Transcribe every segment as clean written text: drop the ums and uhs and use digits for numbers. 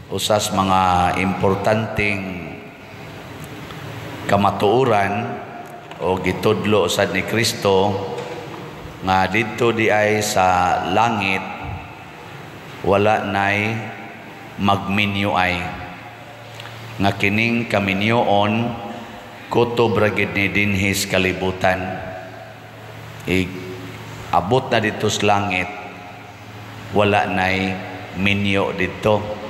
Usas mga importanteng kamatuoran o gitudlo sad ni Kristo nga didto di ay sa langit wala nay magminyo ay nga kining kaminyoon kutob ra gid ni dinhi sa kalibutan. Ig abot na didto sa langit, wala nay minyo didto.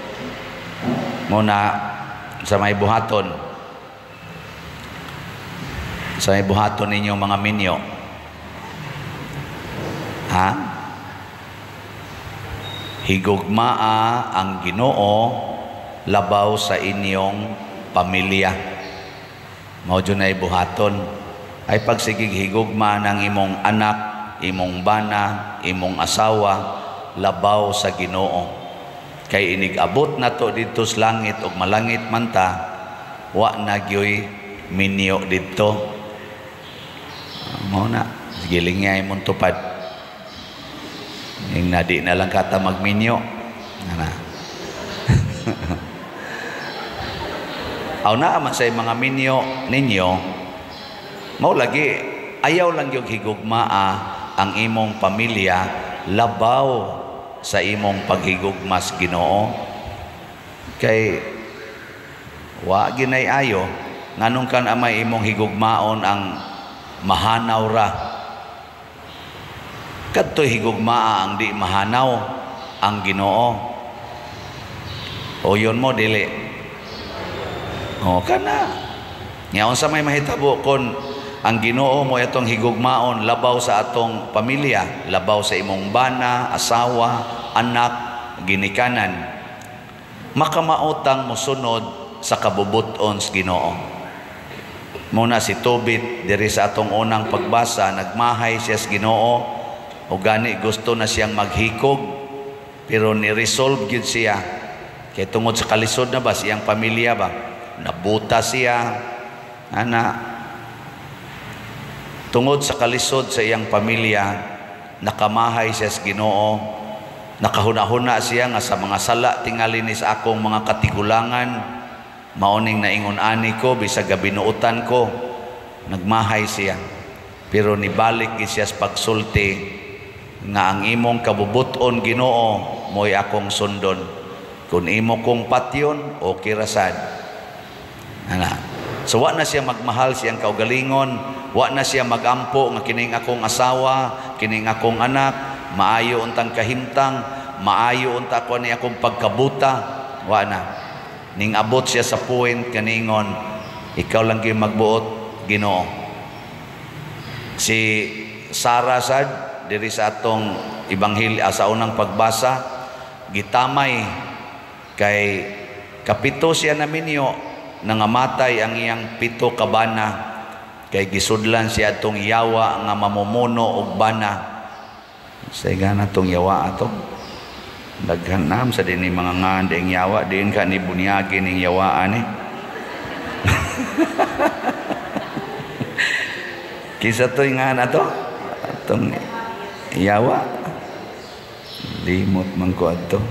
Muna sa may buhaton, sa may buhaton ninyong mga minyo, ha? Higugmaa ang Ginoo labaw sa inyong pamilya. Mao jud nay buhaton. Ay pagsigig higugma ng imong anak, imong bana, imong asawa labaw sa Ginoo. Kay inig-abot na to didto sa langit ug malangit man ta, wa na gyoy minyo didto. Mao na, giling nga imong tupad. Ing na di na lang kata magminyo. Ana. Aw naa man sa mga minyo ninyo, mao lagi ayaw lang gyud higugmaa ang imong pamilya labaw sa imong paghigugma sa Ginoo. Kay wa ginay ayo nganong kan amay imong higugmaon ang mahanaw ra. Kadto'y higugmaa ang di mahanaw ang Ginoo. O yun mo dili. O kana. Nya unsa may mahitabo kon ang Ginoo mo atong higugmaon labaw sa atong pamilya, labaw sa imong bana, asawa, anak, ginikanan. Makamaotang mosunod sa kabubuton sa Ginoo. Muna si Tobit diri sa atong unang pagbasa, nagmahay siya sa Ginoo o gani gusto na siyang maghikog, pero ni-resolve gyud siya kay tungod sa kalisod na ba siyang pamilya ba, nabuta siya ana. Tungod sa kalisod sa iyang pamilya, nakamahay siya sa Ginoo, nakahuna-huna siya nga sa mga sala tingali ni sa akong mga katigulangan, maoning naingon ani ko bisag gabinuotan ko, nagmahay siya. Pero nibalik gid siya sa pagsulti nga ang imong kabubuton Ginoo mo'y akong sundon. Kung imo kong patyon, okay ra sad. Ana. So wa na siya magmahal siyang kaugalingon, wa na siya magampo nga kining akong asawa, kining akong anak, maayo untang kahimtang, maayo unta ako ni akong pagkabuta, wa na. Ning abot siya sa point kaningon, ikaw lang gyud magbuot Ginoo. Si Sara sad diri sa atong ebanghelyo sa unang pagbasa, gitamay kay kapito siya na minyo, nangamatay ang iyang 7 ka bana kay gisudlan siya atong yawa nga mamumuno og bana. Sa gana tong yawa ato, daghan nam sa dinhi mga ngan ding yawa diin ka ni bunyagi ning yawa ani. Kinsa toy ngan ato atong yawa, limot man ko adto.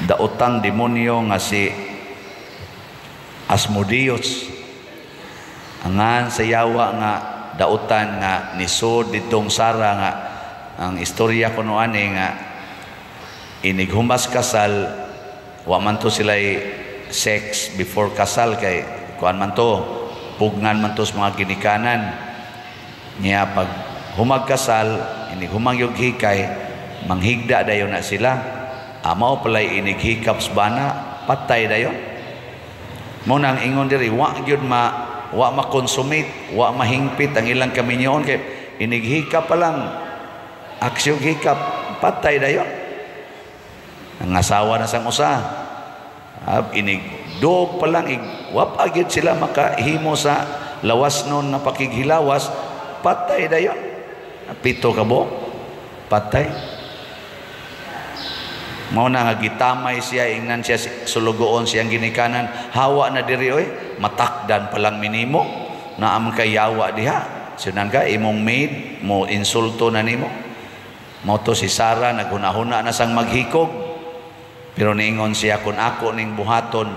Daotang demonyo nga si Asmodeus, angan sa yawa nga daotan nga nisod ditong Sara nga ang istorya kuno ani nga inighumas kasal, wa man to sila'y sex before kasal kay kuan man to, pugnan man to sa mga ginikanan niya. Pag humag kasal, inighumang yug hikay, manghigda dayon na sila. Amaw pala'y inighikap sa bana, patay dayon. Mo nang ingon diri, wa gyud ma, wa makonsumate, wa mahingpit ang ilang kaminyoon kay inighikap pa lang, aksyog hikap, patay dayon. Ang asawa na sang usa, inigdog pa lang, wa pa gyud sila makahimo sa lawas nun na pakighilawas, patay dayon. 7 ka buok, patay. Mao na nga gitamay siya, ingnan siya sulugoon siyang ginikanan, hawa na diri oy, matakdan pa lang minimo, naam kay yawa diha. Sunan ka imong maid mo insulto na nimo. Mao to si Sara naghuna-huna na sang maghikog. Pero niingon siya, "Kung ako ning buhaton,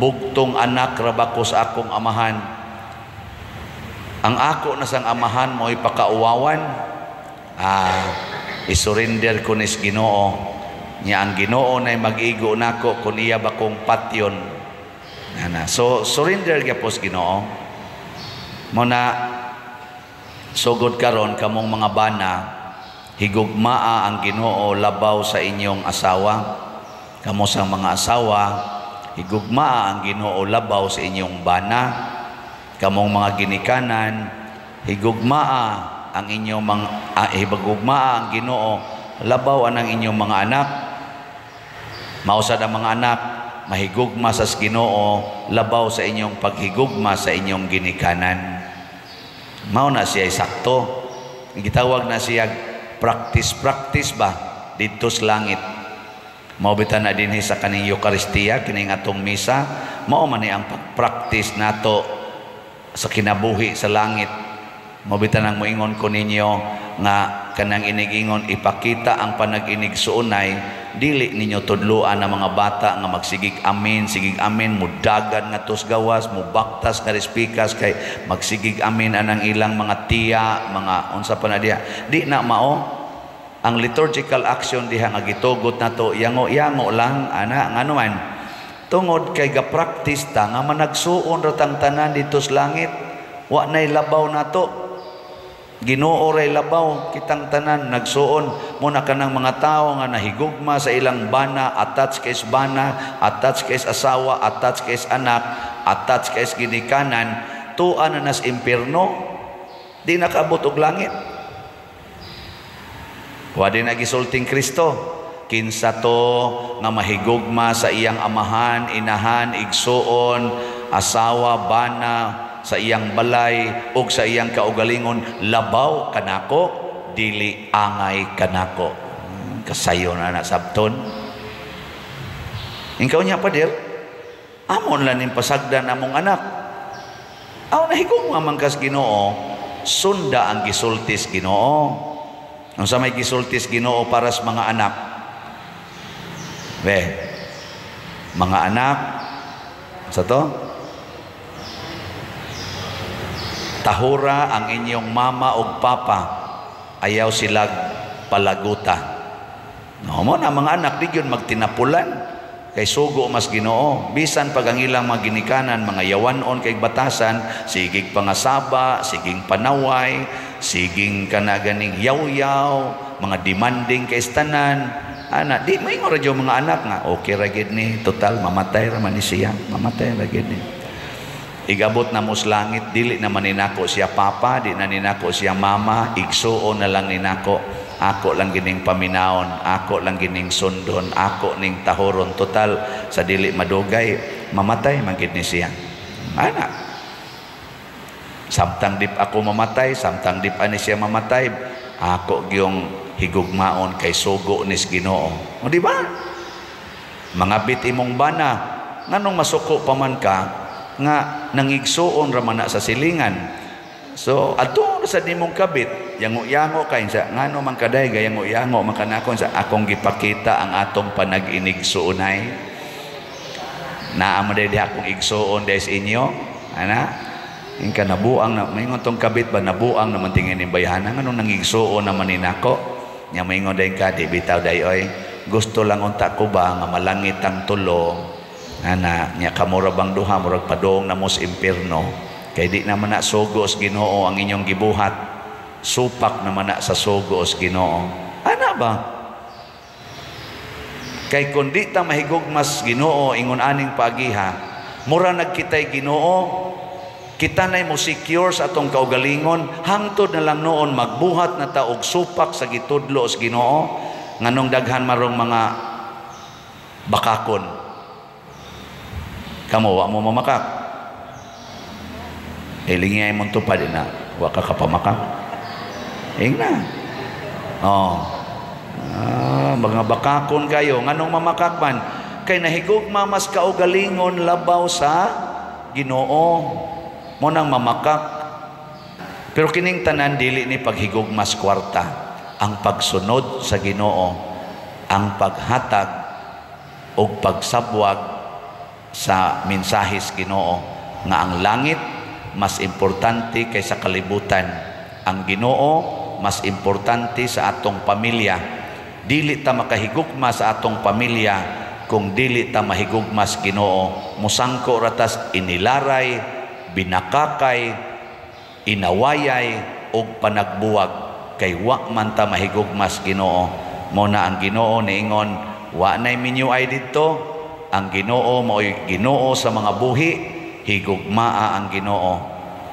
bugtong anak ra ba ko sa akong amahan? Ang ako na sang amahan mo'y pakauwawan. Ah, isurrender ko nis Ginoo. Nya ang Ginoo na mag-igo nako kung iya ba kong patyon." Ana. So surrender gyapon sa Ginoo. Mo na sugod karon, kamong mga bana, higugmaa ang Ginoo labaw sa inyong asawa. Kamo sa mga asawa, higugmaa ang Ginoo labaw sa inyong bana. Kamong mga ginikanan, higugmaa ang inyong mga higugmaa ang Ginoo labaw anang inyong mga anak. Mao sad ang mga anak, mahigugma sa Ginoo labaw sa inyong paghigugma sa inyong ginikanan. Mao na siya sakto. Gitawag na siya practice practice ba didto sa langit. Mao bitaw na dinhi sa kaning Eukaristiya, kining atong misa, mao man ni ang pag-practice nato sa kinabuhi sa langit. Mao bitaw nang moingon ko ninyo nga kanang inigingon ipakita ang panag-inigsuonay, dili ninyo tudloan ang mga bata nga magsigig amin, sigig amin, mudagan nga tos gawas, mubaktas nga pikas kay magsigig amin anang ilang mga tiya, mga unsa pa na diha. Di na mao ang liturgical action diha nga gitugot nato, yango-yango lang ana. Ngano man? Tungod kay ga-practice ta nga managsuon ra tang tanan didto sa langit. Wa nay labaw nato, Ginoo ray labaw, kitang tanan nagsuon. Mo na kanang mga tao nga nahigugma sa ilang bana, attached kay bana, attached kay asawa, attached kay anak, attached kay ginikanan, tua na nas impierno, di nakaabot og langit. Wa din nagisulting Kristo, kinsa to nga mahigugma sa iyang amahan, inahan, igsuon, asawa, bana, sa iyang balay ug sa iyang kaugalingon labaw kanako, dili angay kanako. Kasayo na na sabton. Ikaw niya, pader, amon lang ning pasagdan among anak. Aw, nahigugma man kas Ginoo, sunda ang gisultis Ginoo. Unsa may gisultis Ginoo para sa mga anak? Be, mga anak, sa to? Tahura ang inyong mama ug papa, ayaw silag palaguta. No, mo na mga anak di gyud magtinapulan kay sugo mas Ginoo. Bisan pag ang ilang mga ginikanan mga yawanon kay batasan, sigig pangasaba, siging panaway, siging kanaganing yaw-yaw, mga demanding kay tanan ana, di maingon ra mga anak nga okay ra gid ni, total mamatay ra man ni siya, mamatay ra gid ni. Igabot na mo sa langit, dili na man ninako siya papa, di na ninako siya mama, igsuon na lang ninako. Ako lang gining paminaon, ako lang gining sundon, ako ning tahoron. Total, sa dili madugay, mamatay man gid ni siya. Ana. Samtang dip ako mamatay, samtang dip ani siya mamatay, ako gyung higugmaon kay sugo nis Ginoo. O di ba? Mga bit imong bana, nganong masuko pa man ka, nga nangigsuon ra man na sa silingan. So adto sa nimong kabit, yango-yango kay sa ngano man kaday gayango-yango man kanako sa akong gipakita ang atong panag-inigsuonay. Naa mo day akong igsuon day sa inyo, ana. Ingka nabuang na maingon tong kabit ba, nabuang naman tingin ning bayhana, nganong nangigsuon naman ni nako. Nya maingon day ka, di bitaw day oy. Gusto lang unta ko ba nga malangit ang tulo. Ana, nya kamura bang duha murag padong na mo sa impierno kay di naman na sugo sa Ginoo ang inyong gibuhat, supak naman na sa sugo sa Ginoo. Ana ba, kay kun di ta mahigugmas Ginoo ingon aning paagiha, mura nagkitay Ginoo, kita nay mo secure sa atong kaugalingon. Hangtod na lang noon magbuhat na ta og supak sa gitudlo sa Ginoo. Nganong daghan marong mga bakakon? Kamo, wa mo mamakak. Hilingay mo tupad na, wa ka kapamakak. Ingna. Oh. Ah, mga bakakon kayo, nganong mamakak man? Kay nahigugma mas kaugalingon labaw sa Ginoo. Mo nang mamakak. Pero kining tanan dili ni paghigugmas kwarta, ang pagsunod sa Ginoo, ang paghatag og pagsabwag sa mensahis Ginoo nga ang langit mas importante kaysa kalibutan. Ang Ginoo mas importante sa atong pamilya. Dili ta makahigugma sa atong pamilya kung dili ta mahigugma sa Ginoo. Musangko ra tas inilaray, binakakay, inawayay ug panagbuwag kay wa man ta mahigugma sa Ginoo. Mo na ang Ginoo niingon, wa nay minyuay didto. Ang Ginoo maoy Ginoo sa mga buhi, higugmaa ang Ginoo.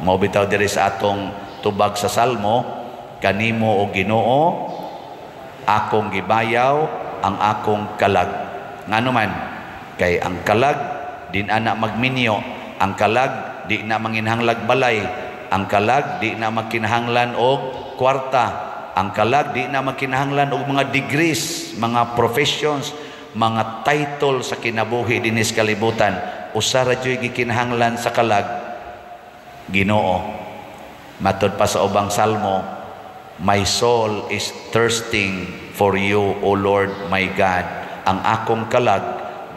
Mao bitaw diri sa atong tubag sa Salmo, kanimo, o Ginoo, akong gibayaw ang akong kalag. Ngano man? Kay ang kalag di na magminyo, ang kalag di na manginhanglag balay, ang kalag di na magkinahanglan og kwarta, ang kalag di na magkinahanglan og mga degrees, mga professions, mga title sa kinabuhi dinis kalibutan. Usa ra juy gikinahanglan sa kalag, Ginoo. Matod pa sa ubang salmo, "My soul is thirsting for you, O Lord my God." Ang akong kalag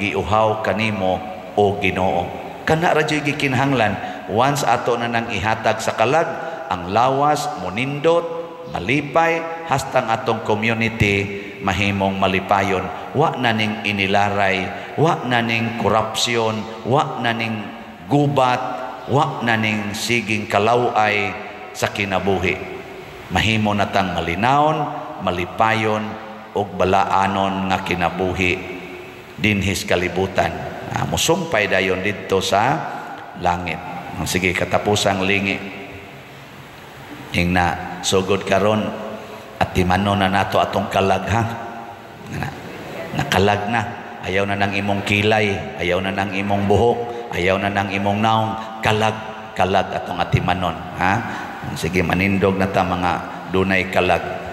giuhaw kanimo, O Ginoo. Kana ra juy gikinahanglan. Once ato na nang ihatag sa kalag, ang lawas monindot, malipay, hastang atong community mahimong malipayon. Wa na ning inilaray, wa na ning korupsyon, wa na ning gubat, wa na ning siging kalaway sa kinabuhi. Mahimo na tang malinawon, malipayon ug balaanon nga kinabuhi dinhis kalibutan. Musumpay dayon didto sa langit. Sige, katapusang lingi. Ingna, sugod karon atimanon na nato atong kalag, ha. Na, nakalag na. Ayaw na ng imong kilay, ayaw na ng imong buhok, ayaw na ng imong naong, kalag, kalag atong atimanon, ha. Sige, manindog na ta mga dunay kalag.